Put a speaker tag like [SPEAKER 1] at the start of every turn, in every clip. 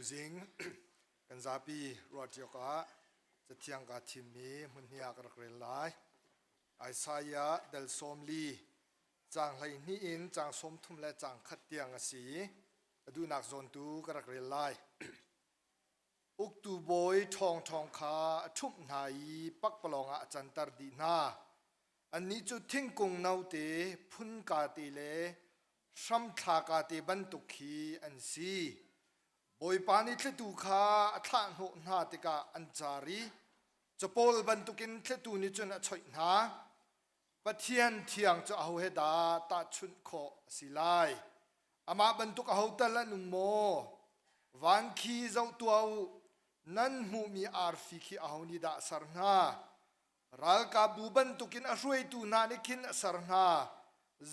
[SPEAKER 1] Tuzing kan zapi ruah ṭiok ah cathiang kaa thimmi hmunhnih ah ka rak rel lai. Isaiah dal 40 caang 12 in caang 30 le caang khat tiang a si i ka duhnak zawn tu ka rak rel lai. Uktu bawi ṭhawngṭhawng kha a ṭhumh hna i pakpalawng ah a canter dih hna. Annih cu thingkung note phunka te le hramthla kate bantuk khi an si. Bawipa nih thlitu kha a thlahhnawh hna tikah an car i capawl bantukin thlitu nih cun a choih hna. Pathian thiang cu aho he dah tahchunh khawh a si lai? Amah bantuk aho tal an um maw? Van khi zoh tuah u, nan hmuhmi arfi khi aho nih dah a ser hna? Ralkapbu bantukin a hruaitu hna nih khin a ser hna.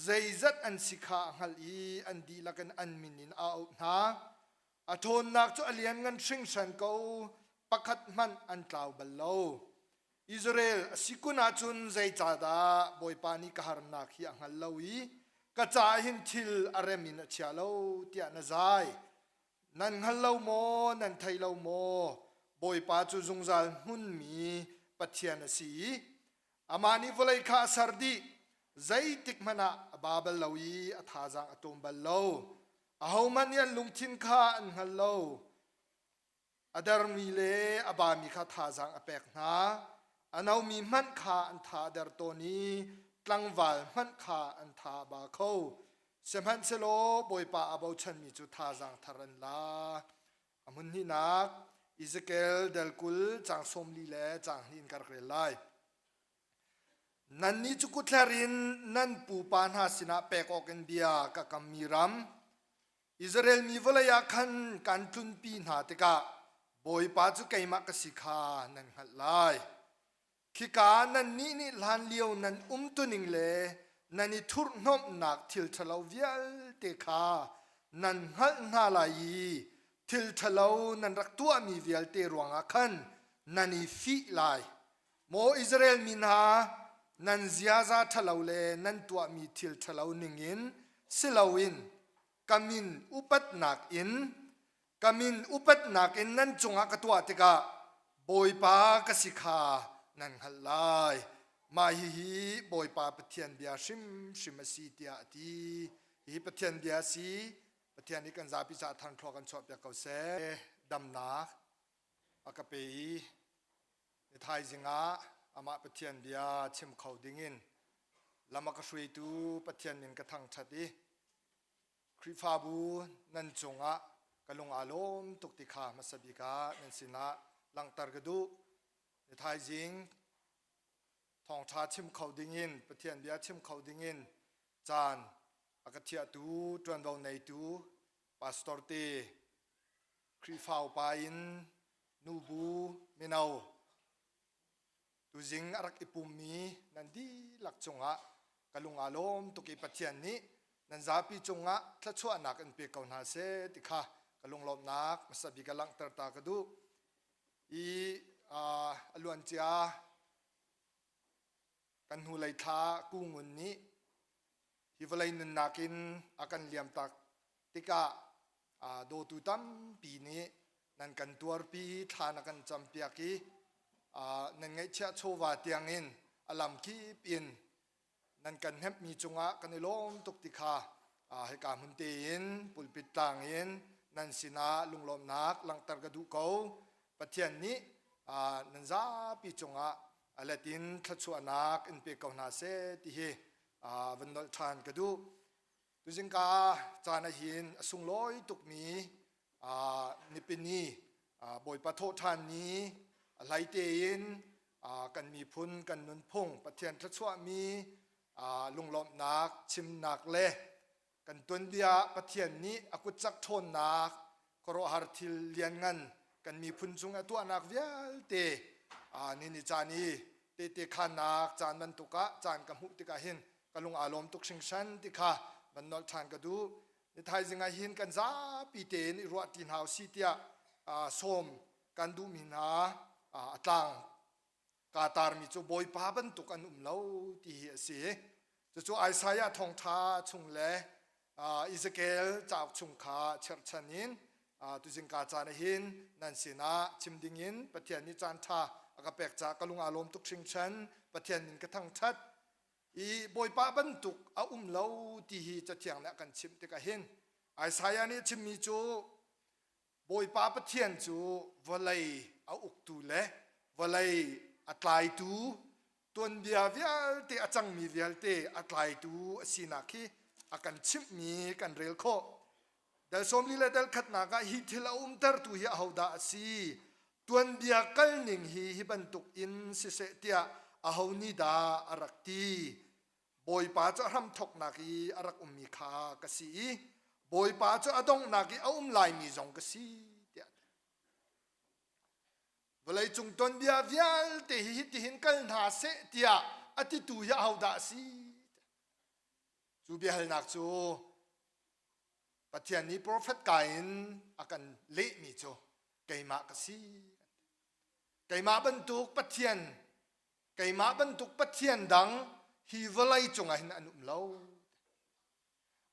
[SPEAKER 1] Zeizat an si kha a hngalh i an dihlak in an min in a auh hna. A ṭhawnnak cu a lianngan hringhran ko, pakhat hmanh an tlau bal lo. Israel a si kun ahcun zeicahdah Bawipa nih ka harnak hi a hngal lo i ka caah hin thil a rem in a chia lo tiah na zai. Nan hngal lo maw, nan thei lo maw? Bawipa cu zungzal hmunmi Pathian a si i amah nih vawlei kha a ser dih. Zeitik hmanh ah a ba bal lo i a thazaang a tlawm bal lo. Ahohmanh nih an lungthin kha an hngal lo. A dermi le a bami kha thazaang a pek hna. A nomi hmanh kha an tha a der tawn i tlangval hmanh kha an tha a ba kho. Sihmanhsehlaw Bawipa aa bochanmi cu thazaang thar an la. A hmun hnihnak Ezekiel del 20 caang 40 le caang hnih in ka rak rel lai. Nannih cu kutler in nan pupa hna sinah pek awkin bia ka kammi ram, Israel mi vawlei ah khan kan tlunpi hna tikah Bawipa cu keimah ka si kha nan hngalh lai. Khika nannih nih hlanlio nan umtuning le nan i thurhhnawmhnak thil ṭhalo vialte kha nan hngalh hna lai i thil ṭhalo nan rak tuahmi vialte ruangah khan nan i fih lai. Maw Israel mi hna, nan ziaza ṭhalo le nan tuahmi thil ṭhalo ningin si loin ka min upatnak in ka min upatnak in nan cungah ka tuah tikah Bawipa ka si kha nan hngalh lai. Mah hihi Bawipa Pathian bia hrimhrim a si tiah a ti. Hihi Pathian bia a si. Pathian nih kan zapi caah thangthlua kan chuahpiak ko seh. Damnak a ka pe i ni thaizing ah amah Pathian bia chim kho dingin lam a ka hruaitu Pathian min ka thangṭhat i Khrihfabu nan cungah ka lung aa lawm tuk ti kha hmasa bik ah nan sinah langhter ka duh. Ni thaizing thawngṭha chim kho dingin Pathian bia chim kho dingin caan a ka thiahtu ṭuanvo neitu pastor te Khrihfa upa in nubu mino tuzing a rak i pummi nan dihlak cungah ka lung aa lawm tuk i Pathian nih nan zapi cungah thluachuahnak in pe ko hna seh ti kha ka lunglawmhnak hmasa bik a langhter ta ka duh i a luancia kan hnulei thla Ku Ngun nih hi vawlei nunnak in a kan liamtak tikah dawtu tampi nih nan kan tuarpi thla na kan campiak i nan ngaihchiah chawva tiangin a lamkip in nan kan hnemhmi cungah kan i lawm tuk ti kha hika hmun tein pulpit tlang in nan sinah lunglawmhnak langhter ka duh ko. Pathian nih nan zapi cungah a let in thluachuahnak in pe ko hna seh ti hi van nolh ṭhan ka duh. Tuzingka caan ah hin a sunglawi tukmi nipini Bawipa thawhṭhan ni a hlei tein kan miphun kan nunphung Pathian thluachuahmi lunglawmhnak chimnak le kan tuanbia Pathian nih a kutcak ṭhawnnak khuaruahhar thil lianngan kan miphun cung a tuahnak vialte nini caan i tehte khannak caan bantuk ah caan ka hmuh tikah hin ka lung aa lawm tuk hringhran ti kha van nolh ṭhan ka duh. Ni thaizing ah hin kan zapi tein i ruah ṭi hna usih tiah sawm kan duhmi hna a tlang kaa tarmi cu Bawipa bantuk an um lo ti hi a si. Cucu Isaiah thawngṭha chung le Ezekiel cauk chung kha cherhchan in Tuzingka caan ah hin nan sinah chim dingin Pathian nih caan ṭha a ka pek caah ka lung aa lawm tuk hringhran. Pathian min ka thangṭhat. I Bawipa bantuk a um lo ti hi Cathiang nih a kan chimh tikah hin Isaiah nih a chimmi cu Bawipa Pathian cu vawlei a uktu le vawlei a tlaitu tuanbia vialte a cangmi vialte a tlaitu a sinak hi a kan chimhmi kan rel khawh. Dal 40 le dal khatnak ah hi thil a umtertu hi ahodah a si? Tuanbia kalning hi hi bantuk in siseh tiah aho nih dah a rak ti? Bawipa cu a hramthawknak i a rak ummi kha ka si i Bawipa cu a donghnak i a um laimi zong ka si tiah a ti. Vawleicung tuanbia vialte hi hitihin kal hna seh tiah a titu hi ahodah a si? Cu biahalnak cu Pathian nih profet ka in a kan lehmi cu keimah ka si. Keimah bantuk Pathian, keimah bantuk Pathian dang hi vawlei cungah hin an um lo.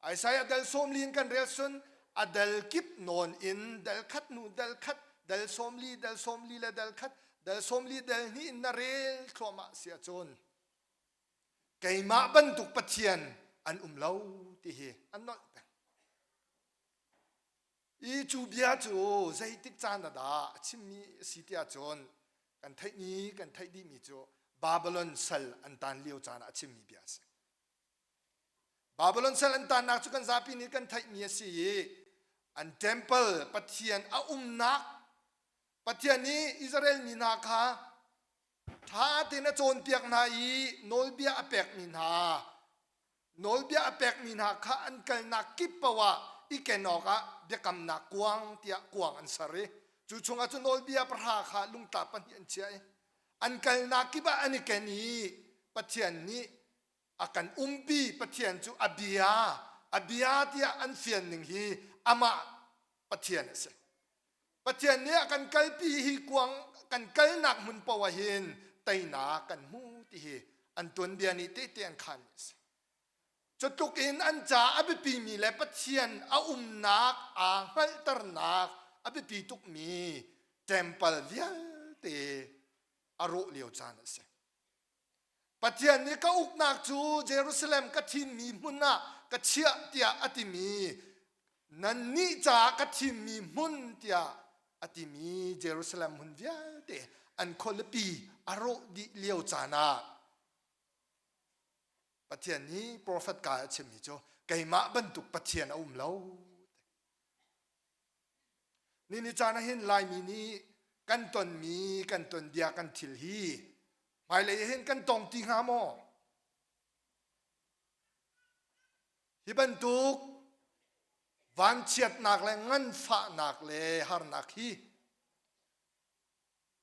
[SPEAKER 1] Isaiah dal 40 in kan rel sun a dal kip nawn in dal khat nu dal khat dal 40 dal 40 le dal khat dal 40 dal hnih in na rel thluahmah si ahcun keimah bantuk Pathian an um lo ti hi an nolh peng. I cu bia cu zeitik caan ah dah a chimmi a si tiah cun kan theihmi kan theih dihmi cu Babylon sal an tan lio caan ah a chimmi bia a si. Babylon sal an tannak cu kan zapi nih kan theihmi a si i an temple Pathian a umnak Pathian nih Israel mi hna kha Ṭha tein a cawnpiak hna i nawlbia a pekmi hna nawlbia a pekmi hna kha an kalnak kip paoh ah i ken awkah biakamnak kuang tiah kuang an ser i cu chungah cun nawlbia pahra kha lungtlap pahnih an chiah i an kalnak kip ah an i ken i Pathian nih a kan umpi Pathian cu a bia a bia tiah an fian ning hi amah Pathian a si. Pathian nih a kan kalpi hi kuang kan kalnak hmun paoh ah hin teinak kan hmu ti hi an tuanbia nih tehte an khan a si. Cutluk in an ca a biapimi le Pathian a umnak aa hngalhternak a biapi tukmi temple vialte a rawh lio caan a si. Pathian nih ka uknak cu Jerusalem ka thimmi hmun ah ka chiah tiah a timi nannih caah ka thimmi hmun tiah a timi Jerusalem hmun vialte an khualipi a rawh dih lio caan ah Pathian nih profet ka a chimmi cu keimah bantuk Pathian a um lo. Nini caan ah hin Laimi nih kan tonmi kan tonbia kan thil hi hmailei ah hin kan tong ti hnga maw? Hi bantuk vanchiatnak le nganfahnak le harnak hi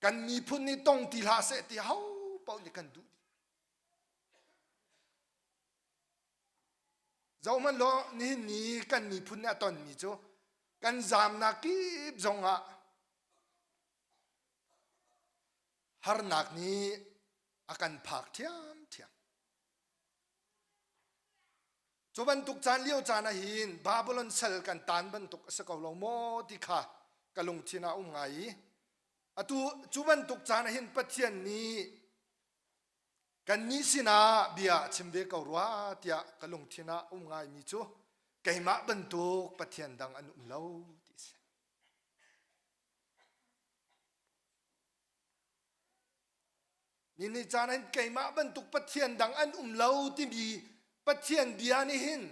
[SPEAKER 1] kan miphun nih tong ti hlah seh ti ho paoh nih kan duh dih. Zohhmanh law nihin ni kan miphun nih a tonmi cu kan zaamnak kip zongah harnak nih a kan phak ṭhiamṭhiam. Cu bantuk caan lio caan ah hin Babylon sal kan taan bantuk a si ko lo maw ti kha ka lungthin ah a um ngai i atu cu bantuk caan ah hin Pathian nih Kannih sinah bia a chim ve ko rua tiah ka lungthin ah um ngaimi cu keimah bantuk Pathian dang an um lo ti a si. Ni caan hin keimah bantuk Pathian dang an um lo timi Pathian bia nih hin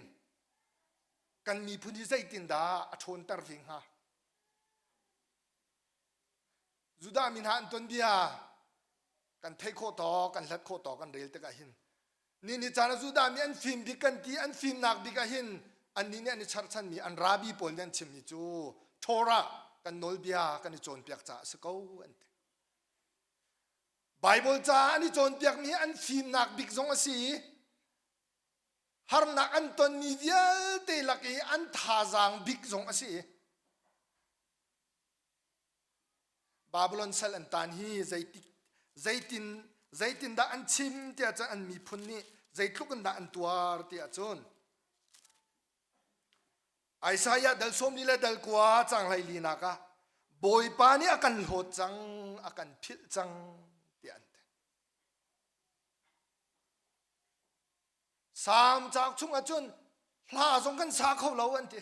[SPEAKER 1] kan miphun hi zeitindah a ṭhawnter ve hnga? Judah mi hna an tuanbia kan theih khawh tawk kan hlat khawh tawk kan rel tikah hin ni ni caan ah Judah mi an fim bik kan ti an fimnak bik ah hin annih nih an i cherhchanmi an rabi pawl nih an chimmi cu Torah kan nawlbia kan i cawnpiak caah a si ko an ti. Bible ca an i cawnpiakmi an fimnak bik zong a si i harnak an tonmi vialte lak i an thazaang bik zong a si i Babylon sal an taan hi zeitik zeitin zeitindah an chim tiah cun an miphun nih zeitluk in dah an tuar tiah cun. Isaiah dal 40 le dal kua cang hlei linak ah Bawipa nih a kan hlawt cang, a kan philh cang tiah an ti. Salm cauk chung ah cun hla zong kan sa kho lo an ti.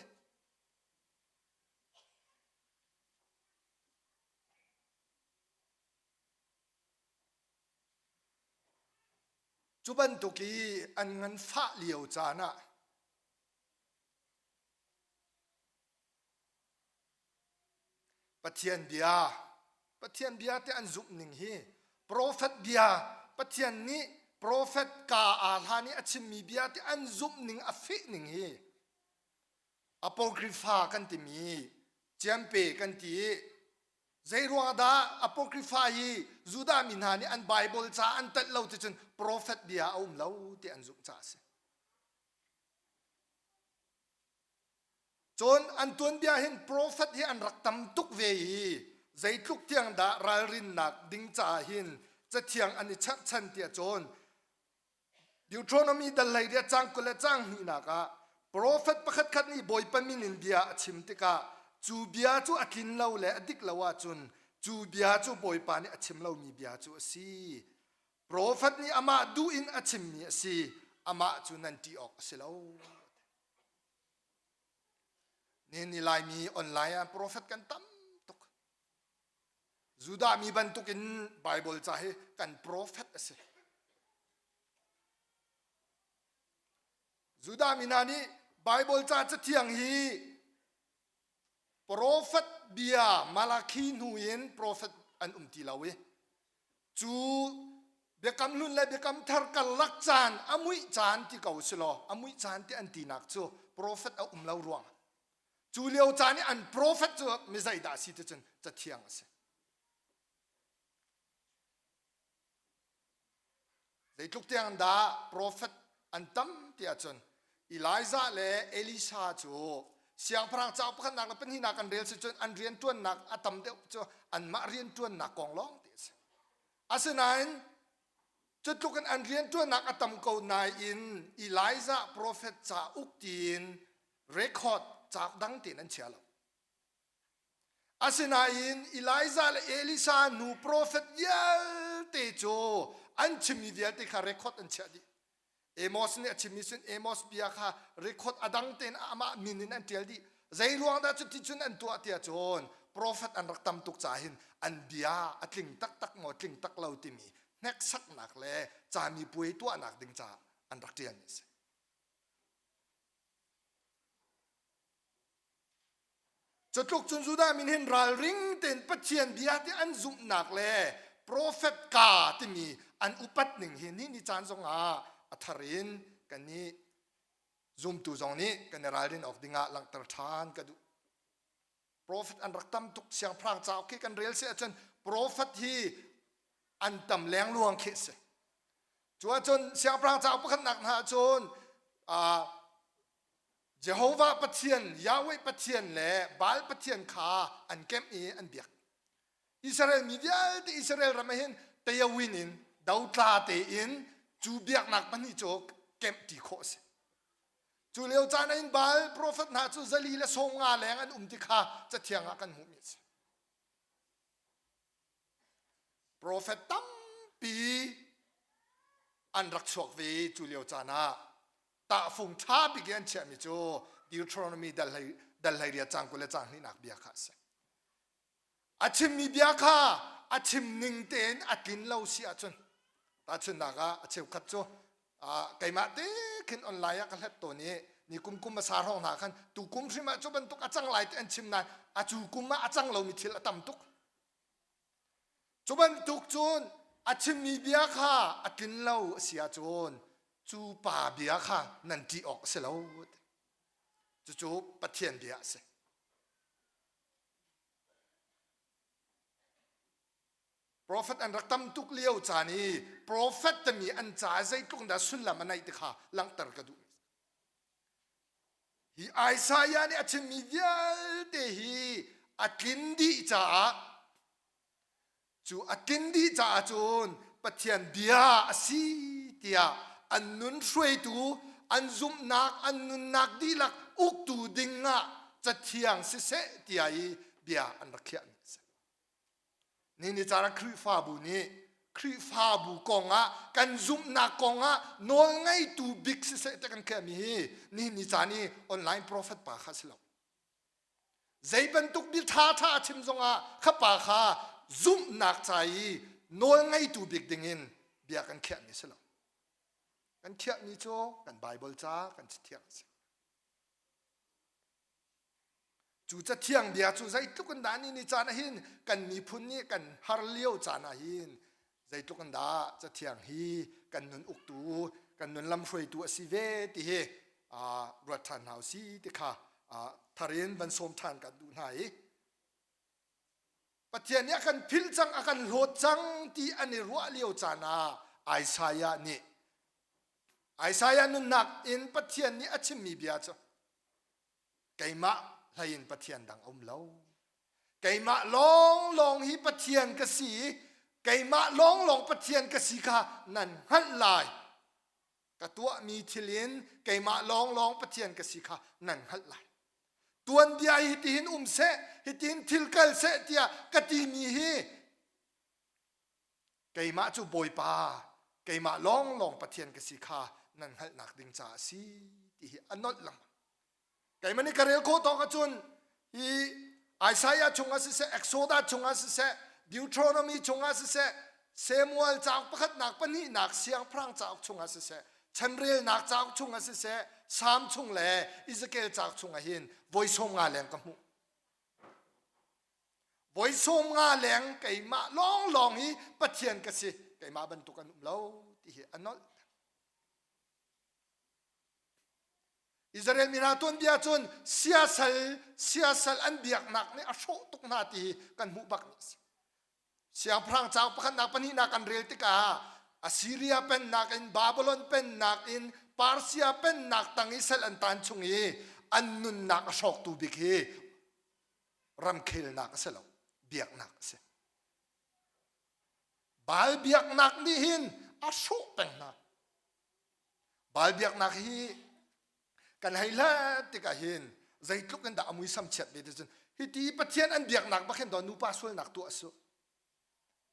[SPEAKER 1] Cu bantuk i an nganfah lio caan ah Pathian bia Pathian bia te an zumh ning hi profet bia Pathian nih profet ka aa hlan i a chimmi bia te an zumh ning a feh ning hi apocrypha kan timi ciampe kan ti i Zeiruang dah Apocrypha hi Judah mi hna nih an Bible ca an telh lo ticun profet bia a um lo ti an zumh caah a si. Cun an tuanbia hin profet hi an rak tam tuk ve i zeitluk tiang dah ralrinnak ding caah hin cathiang an i cherhchan tiah cun Deuteronomy dal hlei riat cang 20 le cang hnihnak ah profet pakhatkhat nih Bawipa min in bia a chim tikah cu bia cu a tlin lo le a dik lo ahcun cu bia cu Bawipa nih a chim lomi bia cu a si. Profet nih amah duh in a chimmi a si. Amah cu nan ṭih awk a si lo. Nihin ni Laimi online ah profet kan tam tuk. Judah mi bantukin Bible ca hi kan profet a si. Judah mi hna nih Bible ca cathiang hi profet bia Malakhi hnu in profet an um ti lo i cu biakam hlun le biakam thar karlak caan a muih caan ti ko si law a muih caan ti an tinak cu profet a um lo ruang cu lio caan i an profet cu mi zeidah a si ti cun cathiang a si Zeitluk tiang dah profet an tam ti ahcun Elijah le Elisha cu siangpahrang cauk pakhatnak le pahnihnak kan rel si cun an rianṭuannak a tam deuh cu anmah rianṭuannak kong lawng ti a si. Asinain cu tluk in an rianṭuannak a tam ko nain Elijah profet cauk tiin record cauk dang tein an chia lo. Asinain Elijah le Elisha nu profet vialte cu an chimmi vialte kha record an chiah dih. Amos nih a chimmi cun Amos bia kha record a dang tein amah min in an ṭial dih. Zei ruang dah cuti cun an tuah tiah cun profet an rak tam tuk caah hin an bia a tling taktak maw tling tak lo timi hneksaknak le camipuai tuahnak ding caah an rak ṭialmi a si. Cutluk cun Judah min hin ralring tein Pathian bia ti an zumhnak le profet ka timi an upat ning hi ni ni caan zongah a thar in kan nih zumtu zong nih kan i ralrin awk dingah langhter ṭhan ka duh. Profet an rak tam tuk siangpahrang cauk khi kan rel si ahcun profet hi an tam lengluang khi a si. Cu ahcun siangpahrang cauk pakhatnak hna ahcun Jehovah Pathian, Yahweh Pathian le Baal Pathian kha an kemh i an biak. Israel mi vialte Israel ram ah hin tayawin in dotla tein cu biaknak pahnih cu kemh ṭi khawh a si. Cu lio caan ah hin Baal profet hna cu zali le 50 leng an um ti kha cathiang ah kan hmuhmi a si. Profet tampi an rak chuak ve cu lio caan ah tahfung ṭha bik i an chiahmi cu Deuteronomy dal hlei riat cang 20 le cang hnihnak bia kha a si. A chimmi bia kha a chim ning tein a tlin lo si ahcun tahchunhnak ah a cheukhat cu keimah te khin online ah ka hlet tawn i ni kum kum hmasa hrawng hna khan tu kum hrim ah cu bantuk a cang lai ti an chim nain a cu kum ah a cang lomi thil a tam tuk. Cu bantuk cun a chimmi bia kha a tlin lo a si ahcun cu pa bia kha nan ṭih awk a si lo. Cucu Pathian bia a si. Profet an rak tam tuk lio caan i profet timi an ca zeitluk dah sullam a neih ti kha langhter ka duh. Hi Isaiah nih a chimmi vialte hi a tlin dih caah cu a tlin dih caah cun Pathian bia a si tiah an nun hruaitu an zumhnak an nunnak dihlak uktu ding ah cathiang siseh tiah i bia an rak khiahmi a si. Ni ni caan ah Khrihfabu nih Khrihfabu kongah kan zumhnak kongah nawlngeitu bik siseh ti kan khiahmi hi nihin ni caan i online prophet pa kha si lo. Zei bantuk bia ṭha ṭha a chim zongah kha pa kha zumhnak ca i nawlngeitu bik dingin bia kan khiahmi si lo. Kan khiahmi cu kan Bible ca kan cathiang a si. Cu cathiang bia cu zeitluk in dah ni ni caan ah hin kan miphun nih kan har lio caan ah hin zeitluk in dah cathiang hi kan nun uktu kan nun lamhruaitu a si ve ti hi ruat ṭhan hna usih ti kha thar in van sawm ṭhan kan duh hna i Pathian nih a kan philh cang a kan hlawt cang ti an i ruah lio caan ah Isaiah nih Isaiah nunnak in Pathian nih a chimmi bia cu keimah hlei in Pathian dang a um lo keimah lawnglawng hi Pathian ka si i keimah lawnglawng Pathian ka si kha nan hngalh lai ka tuahmi thil in keimah lawnglawng Pathian ka si kha nan hngalh lai tuanbia hi hitin um seh hitin thil kal seh tiah ka timi hi keimah cu Bawipa keimah lawnglawng Pathian ka si kha nan hngalhnak ding caah a si ti hi a nolh lengmang keimah nih ka rel khawh tawk ahcun hi Isaiah chungah siseh Exodus chungah siseh Deuteronomy chungah siseh Samuel cauk pakhatnak pahnihnak siangpahrang cauk chungah siseh chanrelnak cauk chungah siseh Salm chung le Ezekiel cauk chungah hin voi sawm nga leng ka hmuh voi sawm nga leng keimah lawnglawng hi Pathian ka si keimah bantuk an um lo ti hi a nolh Israel mi hna tuanbia cun siasal siasal an biaknak nih a hrawh tuk hna ti hi kan hmuh bak mi a si. Siangpahrang cauk pakhatnak pahnihnak kan rel tikah Assyria pennak in Babylon pennak in Persia pennak tang i sal an tan chung i an nunnak a hrawktu bik hi ramkhelnak a si lo biaknak a si. Baal biaknak nih hin a hrawh peng hna. Baal biaknak hi kan hei hlat tikah hin zeitluk in dah a muisam chiat ve ti cun hiti Pathian an biaknak bak hin daw nupa sualnak tuah su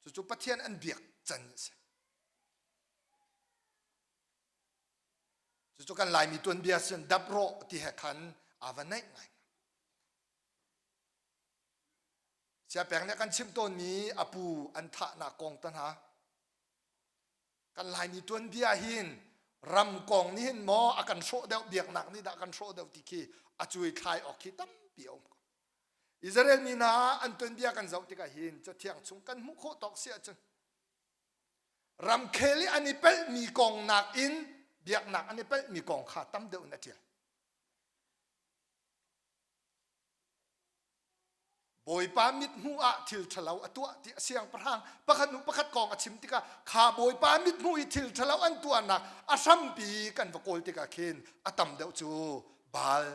[SPEAKER 1] cucu Pathian an biak can a si cucu kan Laimi tuanbia sin dap rawh ti he khan aa va naih ngai Siapeng nih kan chimh tawnmi a pu an thahnak kong te hna Kan Laimi tuanbia hin ram kong nih hin maw a kan hrawh deuh biaknak nih dah kan hrawh deuh ti khi a cuai thlai awk khi tampi a um ko. Israel mi hna an tuanbia kan zoh tikah hin cathiang chung kan hmuh khawh tawk si ahcun ramkhel i an i pelhmi kong nakin biaknak an i pelhmi kong kha tam deuh in a ṭial. Bawipa mithmuh ah thil ṭhalo a tuah ti a siangpahrang pakhat hnu pakhat kong a chim tikah kha Bawipa mithmuh i thil ṭhalo an tuahnak a hrampi kan va kawl tikah khin a tam deuh cu Baal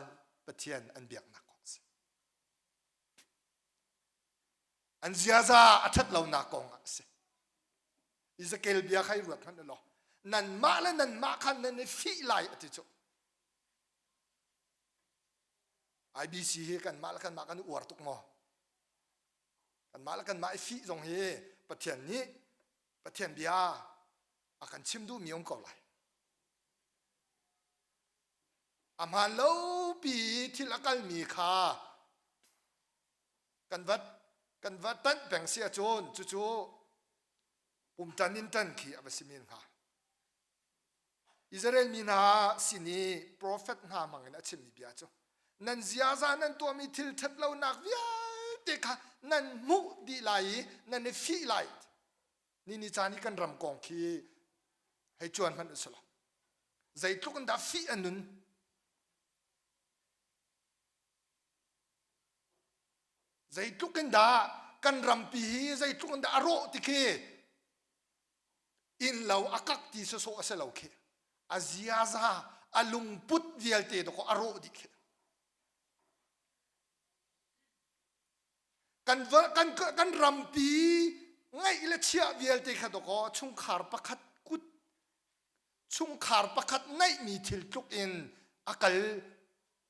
[SPEAKER 1] pathian an biaknak kong a si. An ziaza a ṭhat lonak kong ah a si. Ezekiel bia kha i ruat hmanh u law nanmah le nanmah khan nan i fih lai a ti cu. IBC hi kanmah le kanmah kan uar tuk maw? Kanmah le kanmah i fih zong hi Pathian nih Pathian bia a kan chim duhmi um ko lai. A hmaan lo pi thil a kalmi kha kan va kan va tanh peng si ahcun cucu pumtan in tan khi a va si men hnga. Israel mi hna sin i profet hna hmangin a chimmi bia cu nan ziaza nan tuahmi thil ṭhat lonak vialte kha nan hmuh dih lai i nan i fih lai. Ni ni caan i kan ram kong khi hei cuan hmanh u sih law zeitluk in dah fih a nun. Zeitluk in dah kan rampi hi zeitluk in dah a rawh ti khi innlo a kak ti sawsawh a si lo khi a ziaza a lungput vialte dawkaw a rawh dih khi kan kan kan rampi ngaih le chiah vialte kha dawkaw chungkhar pakhat kut chungkhar pakhat ngaihmi thil tluk in a kal.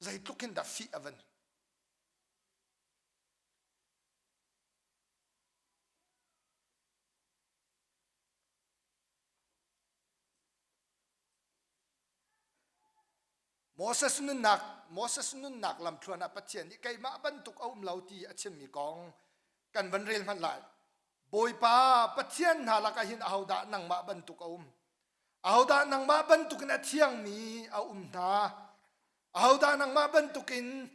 [SPEAKER 1] Zeitluk hin dah fih a van. Moses nunnak Moses nunnak lamthluan ah Pathian nih keimah bantuk a um lo ti a chimmi kong kan van rel hmanh lai. Bawipa Pathian hna lakah hin ahodah nangmah bantuk a um? Ahodah nangmah bantukin a thiangmi a um hna? Ahodah nangmah bantukin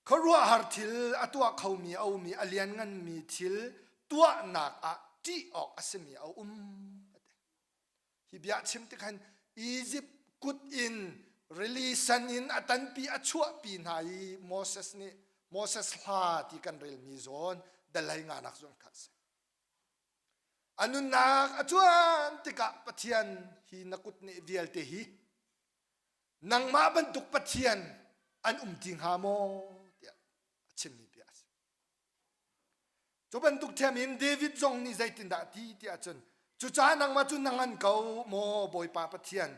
[SPEAKER 1] khuaruahhar thil a tuah khomi a um i a liannganmi thil tuahnak ah ṭih awk a simi a um? Hi bia chim tik khan Egypt kut in rili sen in a tanpi a chuahpi hna i Moses nih Moses hla ti kan relmi zawn dalai nganak zawn kha a si. A nunnak a cuan tikah Pathian hi na kut nih vialte hi nangmah bantuk Pathian an um ti hnga maw tiah a chimmi bia a si. Cu bantuk ṭhiam in David zong nih zeitindah a ti ti ahcun cucaah nangmah cu na ngan ko maw Bawipa Pathian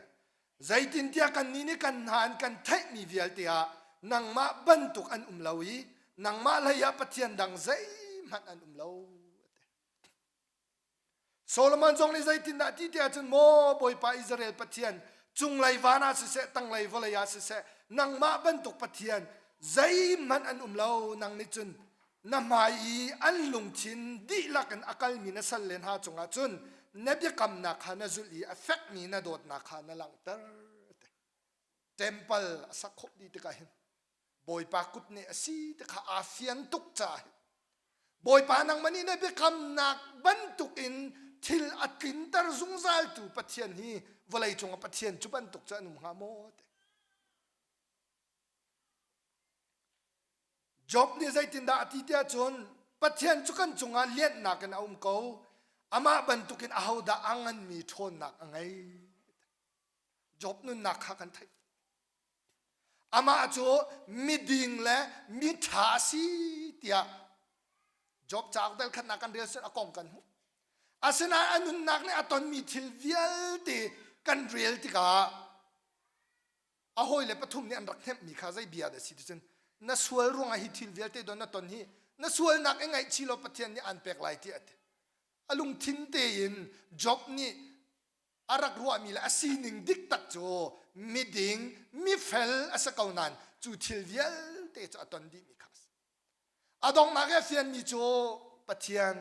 [SPEAKER 1] zeitintiah kannih nih kan hna an kan theihmi vialte ah nangmah bantuk an um lo i nangmah hlei ah Pathian dang zeihmanh an um lo. Solomon zong nih zeitindah ti ti ahcun maw Bawipa Israel Pathian cunglei van ah siseh tanglei vawlei ah siseh nangmah bantuk Pathian zeihmanh an um lo nang nih cun na hmai i an lungthin dihlak in a kalmi na sal le hna cungah cun na biakamnak kha na zulh i a fekmi na dawtnak kha na langhter temple a sak khawh dih tikah hin Bawipa kut nih a si ti kha aa fian tuk caah Bawipa nangmah nih na biakamnak bantuk in thil a tlinter zungzaltu Pathian hi vawlei cungah Pathian cu bantuk cu an um hnga maw ti. Job nih zeitindah a ti tiah cun Pathian cu kan cungah lianhnak in a um ko amah bantukin ahodah a nganmi ṭhawnnak a ngei. Job nunnak kha kan theih. Amah cu miding le miṭha a si tiah Job cauk dal khatnak kan rel a kong kan hmuh. Asinain a nunnak nih a tonmi thil vialte kan rel tikah a hawile pathum nih an rak hnemhmi kha zei bia dah si ti cun na sual ruangah hi thil vialte don na ton hi na sualnak i ngaihchih law Pathian nih aan pek lai tiah a ti. A lungthin tein Job nih a rak ruahmi le a sining dik tak cu miding mifel a si ko nain cu thil vialte cu a ton dihmi kha a si. A donghnak i a fianmi cu Pathian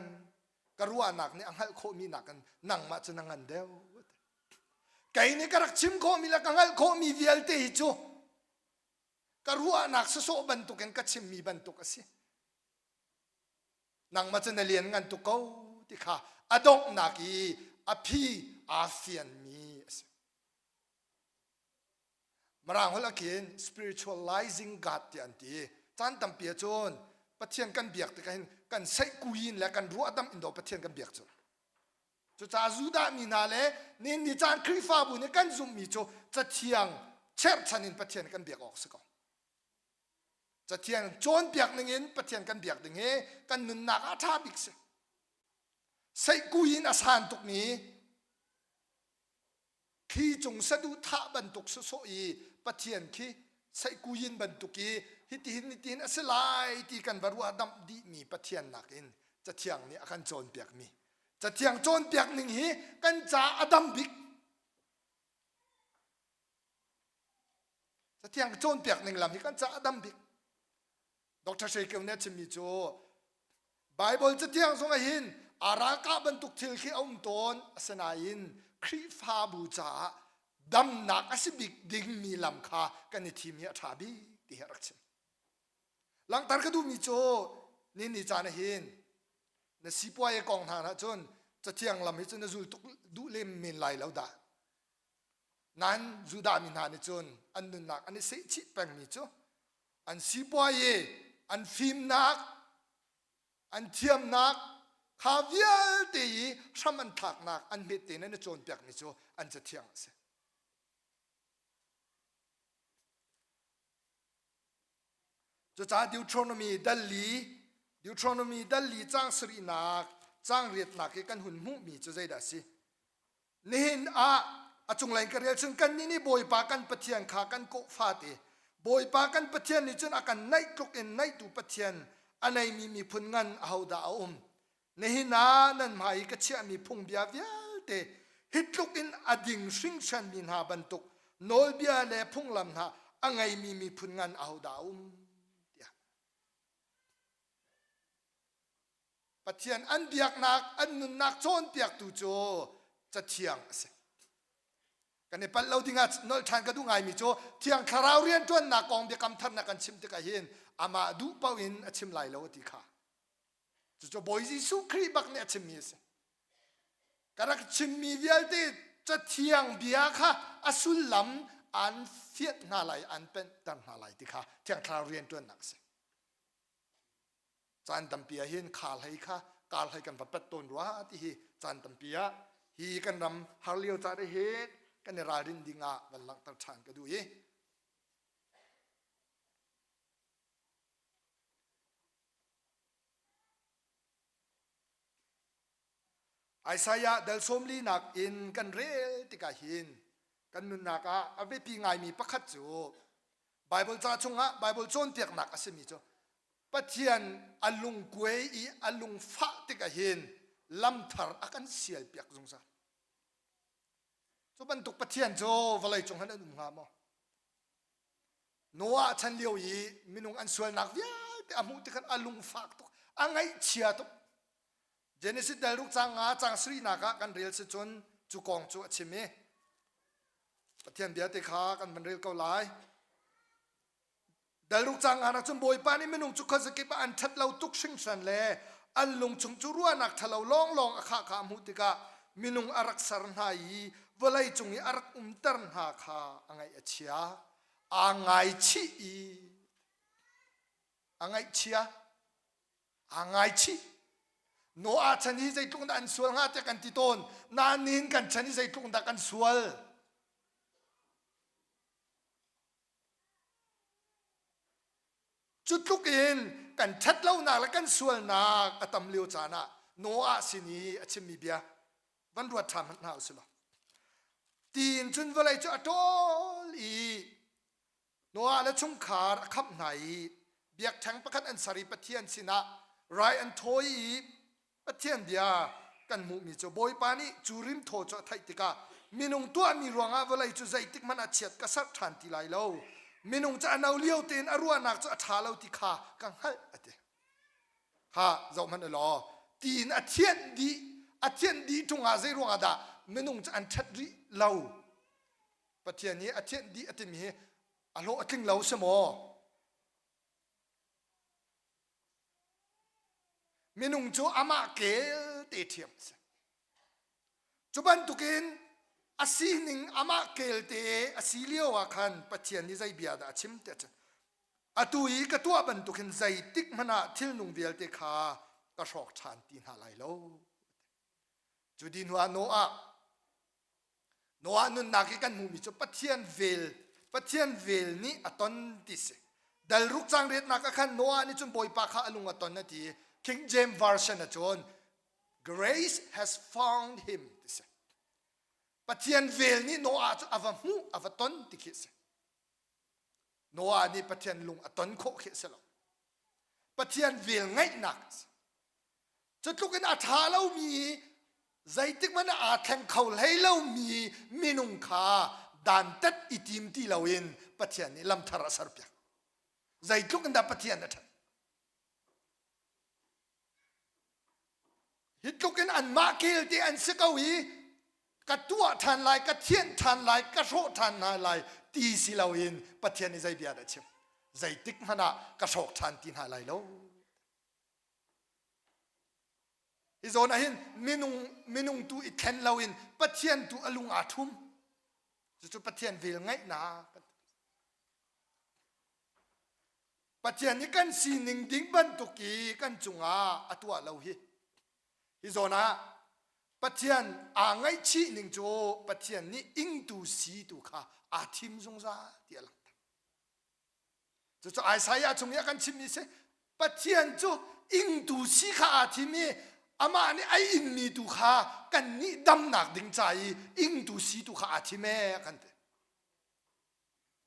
[SPEAKER 1] ka ruahnak nih a hngalh khawhmi nakin nangmah cu na ngan deuh. Kei nih ka rak chim khawhmi le ka hngalh khawhmi vialte hi cu ka ruahnak sawsawh bantukin ka chimmi bantuk a si. Nangmah cu na lian ngan tuk ko ti kha a donghnak i a phi aa fianmi a si. Mirang holh ah khin spiritualizing God tiah an ti. Caan tampi ahcun Pathian kan biak tikah hin kan seihkui in le kan ruahdamh in do Pathian kan biak cu. Cucaah Judah mi hna le nihin ni caan Khrihfabu nih kan zumhmi cu Cathiang cherhchan in Pathian kan biak awk si ko. Cathiang cawnpiak ningin Pathian kan biak ding hi kan nunnak ah a ṭha bik si. Seihkui in a san tukmi thli cung saduhthah bantuk sawsawh i Pathian khi seihkui in bantuk i hitihin hitihin a si lai ti kan va ruah damh dihmi Pathian nakin Cathiang nih a kan cawnpiakmi. Cathiang cawnpiak ning hi kan ca a dam bik. Cathiang cawnpiak ning lam hi kan caah a dam bik. Dr. Shwe Kio nih a chimmi cu Bible cathiang zong ah hin aa ralkah bantuk thil khi a um tawn asinain Khrihfabu caah damnak a si bik dingmi lam kha kan i thim hi a ṭha bik ti hi a rak chim. Langhter ka duhmi cu ni ni caan ah hin na sipuai kong hna ah cun cathiang lam hi cu na zul tuk duh lem men lai lo dah. Nain Judah mi hna nih cun an nunnak an i sehchih pengmi cu an sipuai i an fimnak, an thiamnak kha vialte i hram an thlaknak an hmet tein an i cawnpiakmi cu an cathiang a si. Cucaah Deuteronomy dal li Deuteronomy dal li caang sarihnak caang riatnak i kan hun hmuhmi cu zeidah a si? Nihin ah a cunglei ka rel cun kannih nih Bawipa kan Pathian kha kan kawh fate. Bawipa kan Pathian nih cun a kan naih tluk in naihtu Pathian a neimi miphun ngan ahodah a um? Nihin ah nan hmai i ka chiahmi phungbia vialte hi tluk in a ding hringhranmi hna bantuk nawlbia le phunglam hna a ngeimi miphun ngan ahodah a um? Tiah Pathian an biaknak an nunnak cawnpiaktu cu Cathiang a si. Kan i palh lo dingah nolh ṭhan ka duh ngaimi cu Thiang Thlarau rianṭuannak kong biakam tharnak kan chim tikah hin amah duh paoh in a chim lai lo a ti kha. Cucu Bawi Jesuh Khrih bak nih a chimmi a si. Ka rak chimmi vialte Cathiang bia kha a sullam an fianh hna lai, an penhter hna lai ti kha Thiang Thlarau rianṭuannak a si. Caan tampi ah hin khar hlei kha kar hlei kan va pet tawn rua ti hi caan tampi ah hi kan ram har lio caan hi kan i ralrin ding ah van langhter ṭhan ka duh i Isaiah dal sawmli nak in kan rel tikah hin kan nunnak ah a biapi ngaimi pakhat cu Bible ca chungah Bible cawnpiaknak a simi cu Pathian a lungkuai i a lungfah tikah hin lamthar a kan sialpiak zungzal. Cu bantuk Pathian cu vawlei cung han an um hnga maw? Noah chan lio i minung an sualnak vialte a hmuh tikhan a lungfak tuk, a ngaihchia tuk. Genesis dal ruk cang nga cang sarihnak ah kan rel si cun cu kong cu a chim i Pathian bia te kha kan van rel ko lai. Dal ruk cang nga cun Bawipa nih minung cu khuazakip ah an ṭhat lo tuk hringhran le an lung chung cu ruahnak ṭhalo lawnglawng a khah kha a hmuh tikah minung a rak ser hna i vawlei cung i a rak umter hna kha a ngaih a chia. Aa ngaichih i a ngaihchia aa ngaichih Noah chan hi zeitluk dah an sual hnga tiah kan ti tawn nain kan chan hi zeitluk dah kan sual cu tluk in kan ṭhatlonak le kan sualnak a tam lio caan ah Noah sin i a chimmi bia van ruat ṭhan hmanh hna usih law tiin cun vawlei cu a ṭawl i Noah le chungkhar a khamh hna i biakṭheng pakhat an ser i Pathian sinah rai an thawi i Pathian bia kan hmuhmi cu Bawipa nih cu rimthaw cu a theih tikah minung tuahmi ruangah vawlei cu zeitik hmanh ah chiat ka serh ṭhan ti lai lo. Minung cu a no lio tein a ruahnak cu a ṭha lo ti kha ka hngalh a ti. Kha zoh hmanh u law tiin a thianh dih a thianh dih ṭung ah zei ruangah dah minung cu an ṭhat rih lo. Pathian nih a thianh dih a timi hi a hlawh a tling lo si maw? Minung cu amah kel te ṭhiam a si. Cu bantukin a sining amah kel te a si lio ah khan Pathian nih zei bia dah a chim tiah cun atu i ka tuah bantukin zeitik hmanh ah thilnung vialte kha ka hrawk ṭhan ti hna lai lo. Cu di hnuah Noah Noah nunnak i kan hmuhmi cu Pathian vel Pathian vel nih a ton ti si. Dal ruk cang riatnak ah khan Noah nih cun Bawipa kha a lung a ton a ti. King James Version ah cun grace has found him ti si. Pathian vel nih Noah cu a va hmuh a va ton ti khi si. Noah nih Pathian lung a ton khawh khi si lo. Pathian vel ngaihnak a si. Cu tluk in a ṭha lomi zeitik hmanh ah aa thleng kho hlei lomi minung kha dantat i tim ti loin Pathian nih lamthar a serpiak. Zeitluk in dah Pathian a ṭhat. Hi tluk in anmah kelte an si ko i ka tuah ṭhan lai, ka thianh ṭhan lai, ka hrawh ṭhan hna lai ti si loin Pathian nih zei bia dah a chim. Zeitik hmanh ah ka hrawk ṭhan ti hna lai lo. Hi zawn ah hin minung minung tu i thlen loin Pathian tu a lung aa ṭhum. Cucu Pathian vel ngaihnak. Pathian nih kan sining ding bantuk i kan cungah a tuah lo hi. Hi zawn ah Pathian aa ngaihchih ning cu Pathian nih ingtu si tu kha aa thim zungzal ti a langhter. Cucu Isaiah chung i a kan chimmi si Pathian cu ingtu si kha aa thim i amah nih a inmi tu kha kannih damnak ding ca i ingtu si tu kha aa thim ee a kan ti.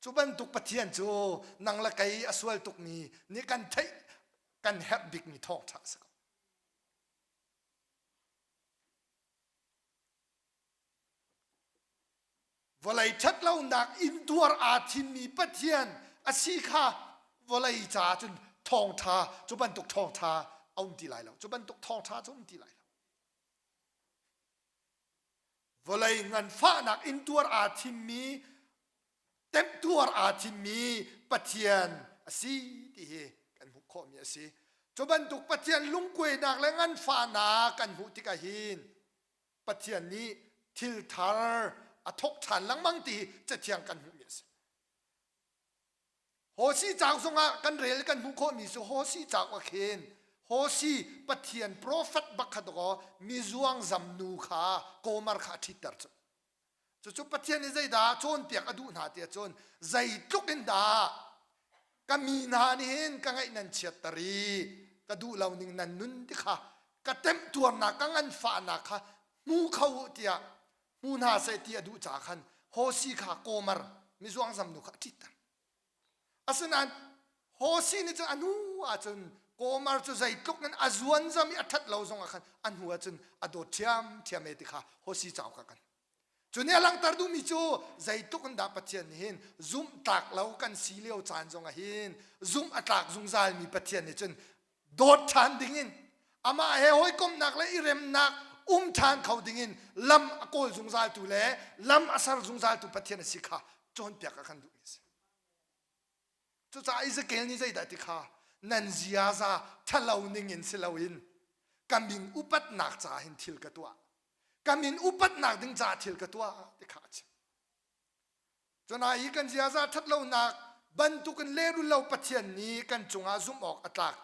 [SPEAKER 1] Cu bantuk Pathian cu nang le kei a sual tukmi nih kan theih kan herh bikmi thawngṭha a si ko. Vawlei ṭhatlonak intuar aa thimmi Pathian a si kha vawlei caah cun thawngṭha cu bantuk thawngṭha a um ti lai lo. Cu bantuk thawngṭha cu um ti lai lo. Vawlei nganfahnak intuar aa thimmi temtuar aa thimmi Pathian a si ti hi kan hmuh khawhmi a si. Cu bantuk Pathian lungkuainak le nganfahnak kan hmuh tikah hin Pathian nih thil thar a thawk ṭhan lengmang ti hi Cathiang kan hmuhmi a si. Hosi cauk zongah kan rel kan hmuh khawhmi cu Hosi cauk ah khin Hosi Pathian profet bak kha dawkaw mizuangzam nu kha Gomer kha a ṭhitter cu. Cucu Pathian nih zeidah cawnpiak a duh hna tiah cun zeitluk in dah ka mi hna nih hin ka ngaih nan chiatter i ka duh lo ning nan nun ti kha ka temhtuarnak ka nganfahnak kha hmu kho u tiah hmu hna seh ti a duh caah khan Hosi kha Gomer mizuangzam nu kha a ṭhitter. Asinain Hosi nih cun a hnu ahcun Gomer cu zeitluk in a zuanzam i a ṭhat lo zongah khan a hnu ahcun a dawt ṭhiamṭhiam e ti kha Hosi cauk ah kan Cu nih a langhter duhmi cu zeitluk in dah Pathian nih hin zumhtlak lo kan si lio caan zongah hin zumh a tlak zungzalmi Pathian nih cun dawt ṭhan dingin amah he hawikomhnak le i remnak um ṭhan kho dingin lam a kawl zungzaltu le lam a ser zungzaltu Pathian a si kha cawnpiak a kan duhmi a si. Cucaah Ezekiel nih zeidah ti kha nan ziaza ṭhalo ningin si loin ka min upatnak caah hin thil ka tuah. Ka min upatnak ding caah thil ka tuah ti kha a chim. Cuna hi kan ziaza ṭhatlonak bantukin lehrul lo Pathian nih kan cungah zumh awk a tlak.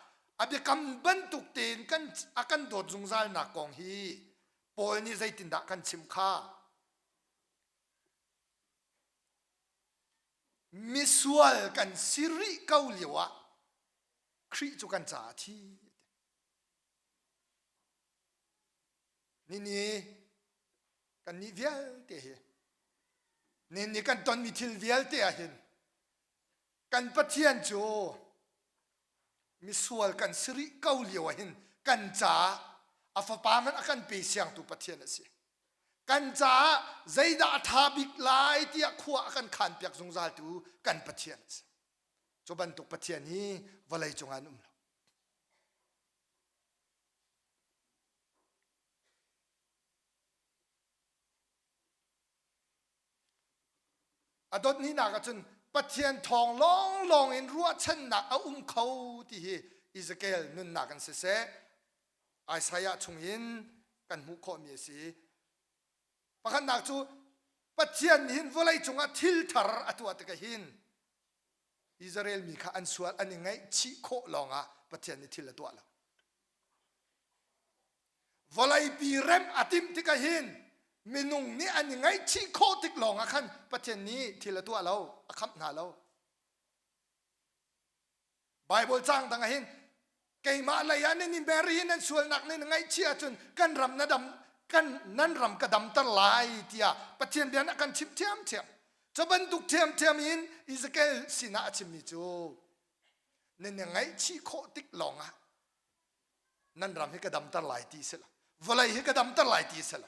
[SPEAKER 1] A biakam bantuk tein kan a kan dawt zungzalnak kong hi Paul nih zeitindah kan chim kha? Misual kan si rih ko lio ah Khrih cu kan caah a thi. Nini kannih vialte hi nini kan tonmi thil vialte ah hin kan Pathian cu misual kan si rih ko lio ah hin kan caah a fapa hmanh a kan pe siangtu Pathian a si. Kan caah zeidah a ṭha bik lai tiah khua a kan khanpiak zungzaltu kan Pathian a si. Cu bantuk Pathian hi vawlei cungah an um lo. A dothnihnak ah cun Pathian thawng lawnglawng in ruahchannak a um kho ti hi Ezekiel nunnak in siseh Isaiah chungin kan hmuh khawhmi a si. Pakhatnak cu Pathian nih hin vawlei cungah thil thar a tuah tikah hin Israel mi kha an sual an i ngaihchih khawh lawngah Pathian nih thil a tuah lo. Vawleipi remh a timh tikah hin minung nih an i ngaihchih khawh tik lawngah khan Pathian nih thil a tuah lo, a khamh hna lo. Bible caang dang ah hin keimah lei ah nan i mer i nan sualnak nan i ngaihchih ahcun kan ram na dam kan nan ram ka damter lai tiah Pathian bia nih a kan chimh ṭhiamṭhiam. Cu bantuk ṭhiamṭhiam in Ezekiel sinah a chimmi cu nan i ngaihchih khawh tik lawngah nan ram hi ka damter lai ti si lo vawlei hi ka damter lai ti si lo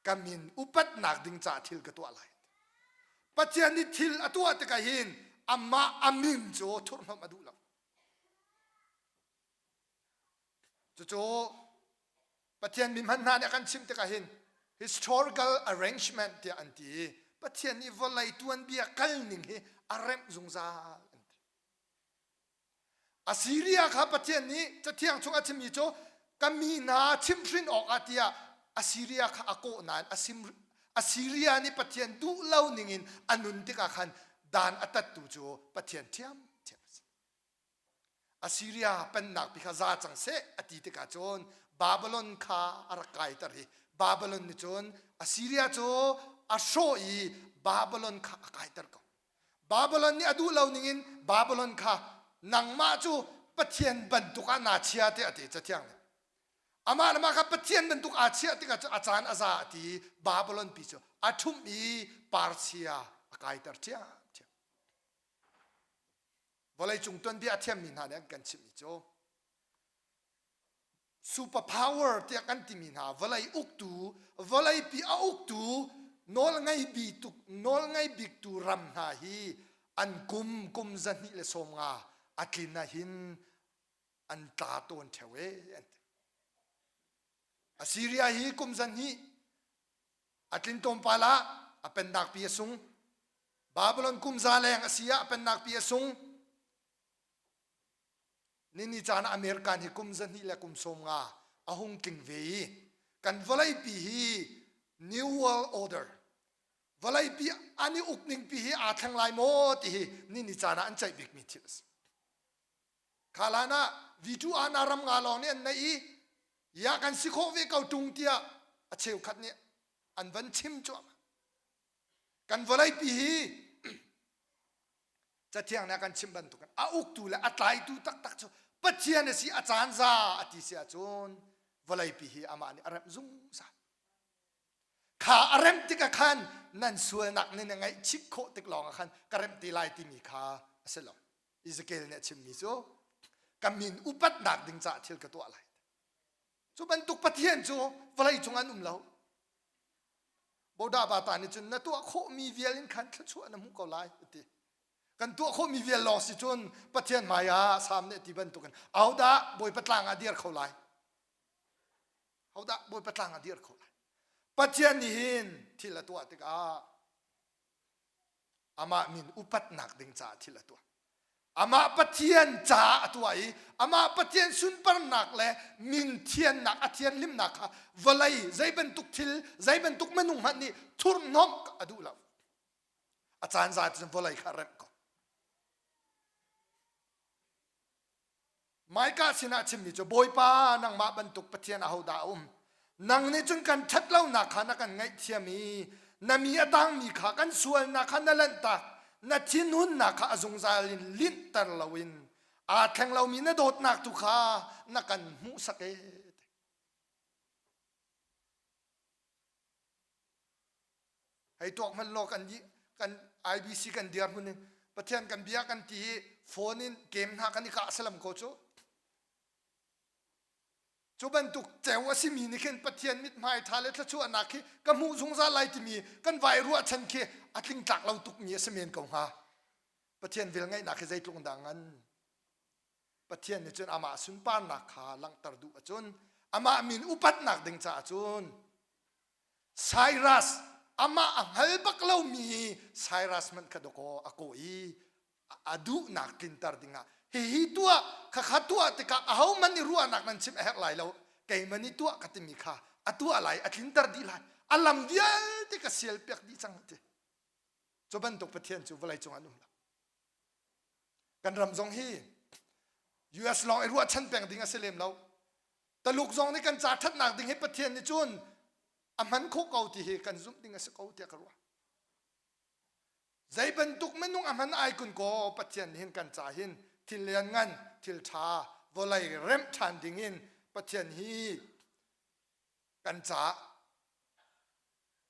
[SPEAKER 1] ka min upatnak ding caah thil ka tuah lai Pathian nih thil a tuah tikah hin amah a min cu thurhhnawmh a duh lo cucu Pathian mi hman hna nih a kan chimh tikah hin historical arrangement tiah an ti i Pathian nih vawlei tuanbia kal ning hi a remh zungzal an ti Assyria kha Pathian nih Cathiang chung a chimmi cu ka mi hna chimhhrin awkah tiah Assyria kha a kawh nain Assyria nih Pathian duh lo ningin a nun tikah khan dan a tattu cu Pathian ṭhiamṭhiam a si. Assyria pennak pi kha za cang seh a ti tikah cun Babylon kha a rak kaiter i Babylon nih cun Assyria cu a hrawh i Babylon kha a kaiter ko. Babylon nih a duh lo ningin Babylon kha nangmah cu Pathian bantuk ah naa chia tiah a ti Cathiang nih. Amah le mah kha Pathian bantuk aa chiah tikah cu a caan a za a ti i Babylon pi cu a ṭhumh i Persia a kaiter ṭhiamṭhiam. Vawleicung tuanbia a thiammi hna nih an kan chimhmi cu super power tiah kan timi hna vawlei uktu vawleipi a uktu nawlngei tuk nawlngei biktu ram hna hi an kum kum zahnih le sawm nga a tlin ah hin an tla tawn theo e an ti. Assyria hi kum zahnih a tlin tlawmpal ah a pennak pi a sung. Babylon kum za leng a si ah a pennak pi a sung. Nini caan ah American hi kum zahnih le kum sawm nga a hung tling ve i kan vawleipi hi New World Order vawleipi an i ukning pi hi aa thleng lai maw ti hi nini caan ah an ceih bikmi thil a si. Kha hlan ah V2 ana ram nga lawng nih an neih i ya kan si khawh ve ko ṭung tiah a cheukhat nih an van chim cuahmah. Kan vawleipi hi Cathiang nih a kan chimh bantukin a uktu le a tlaitu taktak cu Pathian a si a caan za a ti si ahcun vawleipi hi amah nih a remh zungzal. Kha a remh tikah khan nan sualnak nih na ngaihchih khawh tik lawngah khan ka remh te lai timi kha a si lo. Ezekiel nih a chimmi cu ka min upatnak ding caah thil ka tuah lai. Cu bantuk Pathian cu vawlei cung an um lo. Boda bata nih cun na tuah khawhmi vial in khan thluachuah na hmuh ko lai a ti. Kan tuah khawhmi vial lawng si cun Pathian hmai ah Salm nih a ti bantukin ahodah Bawipa tlang ah dir kho lai? Hodah Bawipa tlang ah dir kho lai? Pathian nih hin thil a tuah tikah amah min upatnak ding caah thil a tuah. Amah Pathian caah a tuah i amah Pathian sunparnak le min thiannak a thianhlimnak kha vawlei zei bantuk thil zei bantuk minung hmanh nih thurhnomh a duh lo. A caan za cun vawlei kha remh ko. Micah sinah chimmi cu Bawipa nangmah bantuk Pathian ahodah a um? Nang nih cun kan ṭhat lonak kha na kan ngaihthiam i na mi a tangmi kha kan sualnak kha na lanhtak na thinhunnak kha a zungzal in linhter loin aa thleng lomi na dawtnak tu kha na kan hmuhsak e. Hei tuak hmanh law kan kan IBC kan dirhmun in Pathian kan bia kan ti i phone in game hna kan i kah salam ko cu. Cu bantuk ceu a simi nih khin Pathian mithmai ṭha le thluachuahnak khi ka hmuh zungzal lai timi kan vai ruahchan khi a tlingtlak lo tukmi a si men ko hnga. Pathian velngeihnak hi zeitluk dah ngan. Pathian nih cun amah sunparnak kha langhter duh ahcun amah min upatnak ding caah cun Cyrus amah a hngal bak lomi Cyrus hmanh kha dawkaw a kawh i a duhnak tlinter dingah hihi tuah khakha tuah tikah ahohmanh nih ruahnak nan chimh a herh lai lo keimah nih tuah ka timi kha a tuah lai a tlinter dih lai a lam vialte ka sial piak dih cang ti cu bantuk Pathian cu vawlei cung an um lo kan ram zong hi US lawng i ruahchan peng ding a si lem lo Taluk zong nih kan ca ṭhatnak ding hi Pathian nih cun a hman khawh ko ti hi kan zumh ding a si ko tiah ka ruah. Zei bantuk minung a hman ai kun kaw Pathian nih hin kan ca hin thil lianngan, thil ṭha, vawlei remh ṭhan ding in Pathian hi kan ca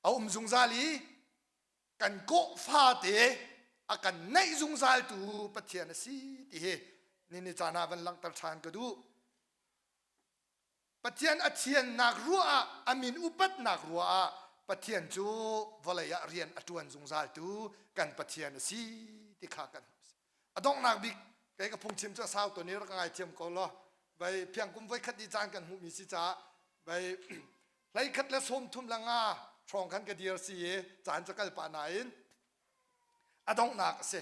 [SPEAKER 1] a um zungzal i kan kawh fate a kan neih zungzaltu Pathian a si ti hi nini caan ah van langhter ṭhan ka duh. Pathian a thiannak ruah ah a min upatnak ruah ah Pathian cu vawlei ah rian a ṭuan zungzaltu kan Pathian a si ti kha kan a donghnak bik kei ka phungchim cu a sau tawn i rak ngaithiam ko law vai phiangkum voi khat i caan kan hmuhmi si caah vai hleikhat le sawmthum le nga hrawng khan ka dir si i caan cu kal pah nain a donghnak a si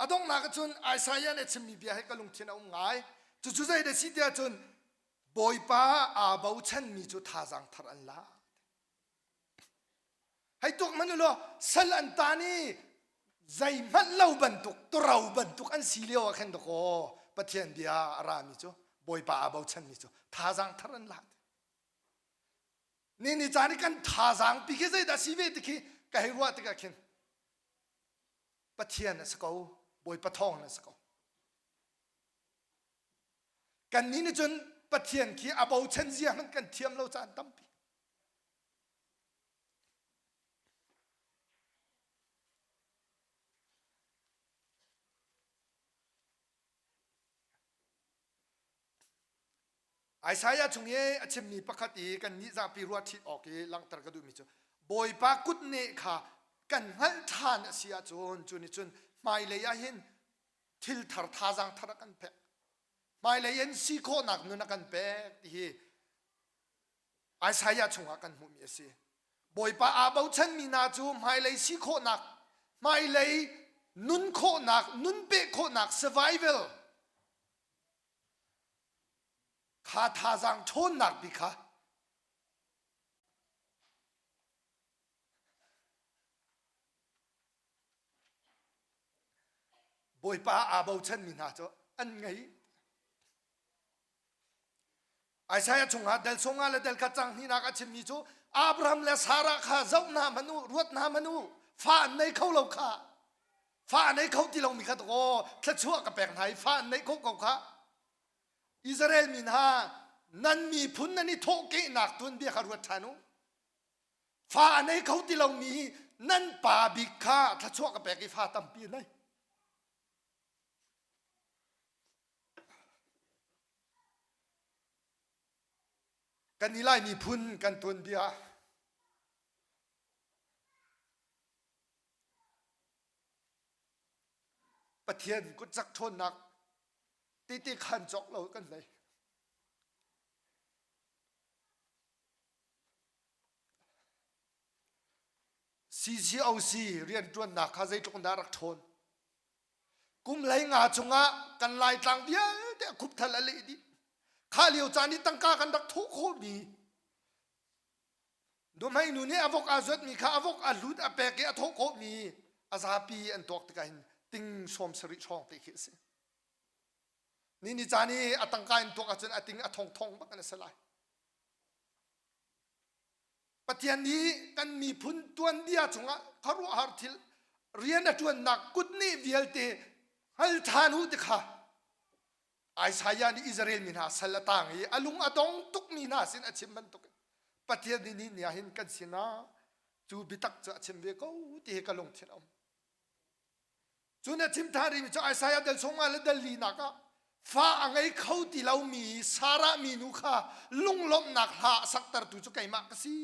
[SPEAKER 1] a donghnak ah cun Isaiah nih a chimmi bia hi ka lungthin a um ngai cucu zei dah si tiah cun Bawipa aa bochanmi cu thazaang thar an la hei tuak hmanh u law sal an tan i zeihmanh lo bantuk turo bantuk an si lio ah khin dakaw Pathian bia a rami cu Bawipa aa bochanmi cu thazaang thar an la Ni ni caan i kan thazaang pi khi zeidah si ve ti khi ka hei ruah tikah khin Pathian a si ko Bawipa thawng a si ko kannih nih cun Pathian khi a bochan zia hmanh kan thiam lo caan tampi Isaiah chung i a chimmi pakhat i kan nih zapi ruah ṭhit awk i langhter ka duhmi cu Bawipa kutneh kha kan hngalh ṭhan a si ahcun cu nih cun hmailei ah hin thil thar thazaang thar a kan pek. Hmailei in si khawhnak nun a kan pek ti hi Isaiah chungah kan hmuhmi a si. Bawipa aa bochanmi hna cu hmailei si khawhnak, hmailei nun khawhnak, nun peh khawhnak survival kha thazaang ṭhawnnak bik kha Bawipa aa bochanmi hna cu an ngei. Isaiah chungah del sawmnga le del khat cang hnihnak a chimmi cu Abraham le Sarah kha zoh hna hmanh u, ruat hna hmanh u, fa an nei kho lo kha. Fa a nei kho ti lomi kha aw thluachuah ka pek hna i fa an neih khawh ko kha. Israel mi hna nan miphun nan i thawhkehnak tuanbia kha ruat ṭhan u. Fa a nei kho ti lomi nan pa bik kha thluachuah ka pek i fa tampi a nei. Kan i Lai miphun kan tuanbia Pathian kutcak ṭhawnnak tete khan cawk lo kan nei. CCOC rianṭuannak kha zeitluk in dah rak ṭhawn? Kum 15 chungah kan Laitlang vialte a khupthal a leh dih. Kha lio caan i tangka kan rak thawh khawhmi Nuhmei nu nih a vok aa zuatmi kha a vok a hlut a pek i a thawh khawhmi a zapi an tuak tikah hin ting 70 hrawng te khi a si. Ni ni caan i a tangka in tuak ahcun a ting a thong thong bak in a si lai. Pathian nih kan miphun tuanbia chungah khuaruahhar thil rian a ṭuannak kut nih vialte hngal ṭhan u ti kha Isaiah nih Israel mi hna sal a tang i a lung a dong tukmi hna sin a chim bantuk Pathian nih ni ni ah hin kan sinah cu biatak cu a chim ve ko ti hi ka lungthin a um. Cun a chim ṭhan rihmi cu Isaiah dal chungah le dal linak ah fa a ngei kho ti lomi Sarah minu kha lunglawmhnak hla a saktertu cu keimah ka si.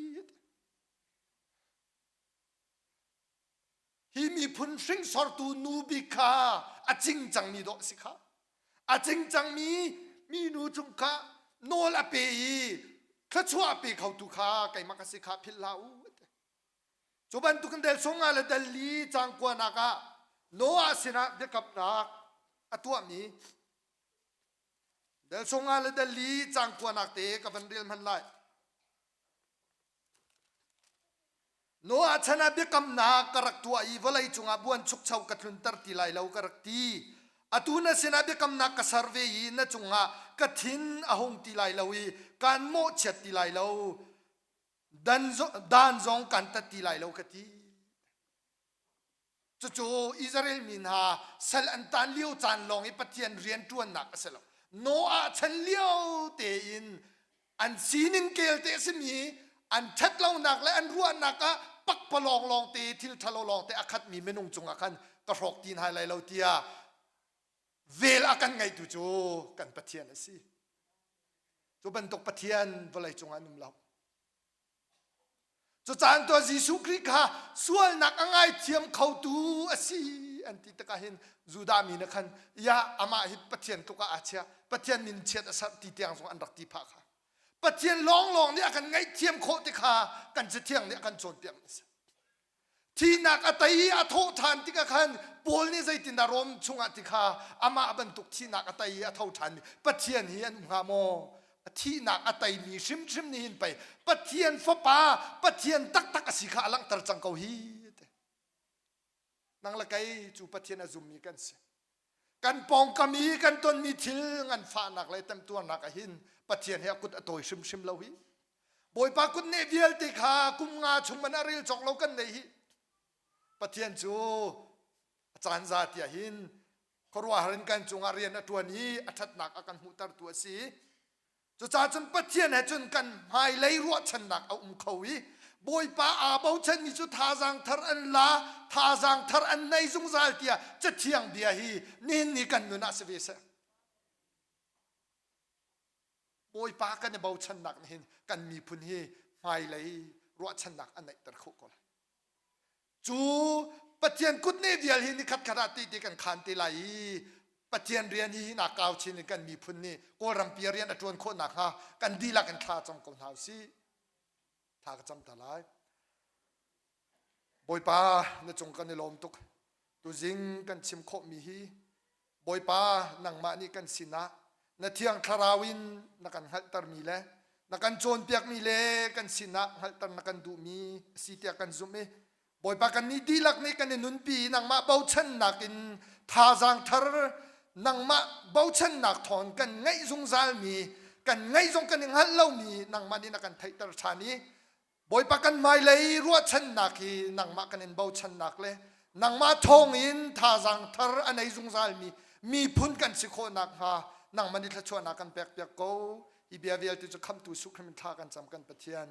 [SPEAKER 1] Hi miphun hringsortu nu bik kha a cing cangmi dawh a si kha. A cing cangmi minu cung kha nawl a pe i thluachuah a pe khotu kha keimah ka si kha philh hlah u. Cu bantukin del sawmnga le del li caang kuanak ah Noah sinah biakamnak a tuahmi del sawmnga le del li caang kuanak te ka van rel hman lai. Noah chan ah biakamnak ka rak tuah i vawlei cungah buan chukcho ka tlunter ti lai lo ka rak ti. Atu na sinah biakamnak ka ser ve i na cungah ka thin a hung ti lai lo i kaan mawhchiat ti lai lo. Dan, dan zong kan tat ti lai lo ka ti. Cucu Israel mi hna sal an tan lio caan lawng i Pathian rian ṭuannak a si lo. Noah chan lio tein an sining kel te a simi an ṭhatlonak le an ruahnak ah pakpalawng lawng te thil ṭhalo lawng te a khatmi minung cungah khan ka hrawk ti hna lai lo tiah vel a kan ngeitu cu kan Pathian a si. Cu bantuk Pathian vawlei cungah an um lo. Cucaan tuah Jesuh Khrih kha sualnak a ngaithiam khotu a si an ti tikah hin Judah mi nih khan ya amah hi Pathian tluk ah aa chia Pathian min chiat a serh ti tiang zong an rak ti phah kha Pathian lawnglawng nih a kan ngaihthiam khawh ti kha kan Cathiang nih a kan cawnpiak mi a si. Thihnak a tei i a thawh ṭhan tikah khan Paul nih zeitindah Rom chungah ti kha amah bantuk thihnak a tei i a tho ṭhanmi Pathian hi an um hnga maw? Thihnak a teimi hrimhrim nih hin pei Pathian Fapa, Pathian taktak a si kha a langhter cang ko hi. Nang le kei cu Pathian a zummi kan si. Kan pawngkam i kan tonmi thil nganfahnak le temtuarnak ah hin Pathian he a kut a tawi hrimhrim lo hi. Bawipa kut neh vialte kha kum nga chung man a rel cawk lo kan nei hi. Pathian cu a caan za tiah hin khuaruahhar in kan cungah rian a ṭuan i a ṭhatnak a kan hmuhtertu a si. Cucaah cun Pathian he cun kan hmailei ruahchannak a um kho i Bawipa aa bochanmi cu thazaang thar an la, thazaang thar an nei zungzal tiah Cathiang bia hi nihin ni kan nun ah si ve seh. Bawipa kan i bochannak nih hin kan miphun hi hmailei ruahchannak a neihter khawh ko lai. Cu Pathian kut nih vial hi nikhat khat ah ti ti kan khan te lai i Pathian rian hi hina kau chin in kan miphun nih Kawlrampi rian a ṭuan khawh nakhnga kan dihlak in thla cam ko hna usih. Thla ka cam ta lai. Bawipa na cung kan i lawm tuk. Tuzing kan chim khawhmi hi Bawipa nangmah nih kan sinah na thiang thlarau in na kan hngalhtermi le na kan cawnpiakmi le kan sinah hngalhter na kan duhmi a si tiah kan zumh i Bawipa kannih dihlak nih kan i nunpi i nangmah bochannak in thazaang thar nangmah bochannak thawng kan ngeih zungzalmi kan ngeih zong kan i hngalh lomi nangmah nih na kan theihter ṭhan i Bawipa kan hmailei ruahchannak hi nangmah kan in bochannak le nangmah thawngin thazaang thar a nei zungzalmi miphun kan si khawh nakhnga nangmah nih thluachuahnak kan pekpiak ko. Hi bia vialte cu khamhtu Jesuh Khrist min thla kan cam kan Pathian.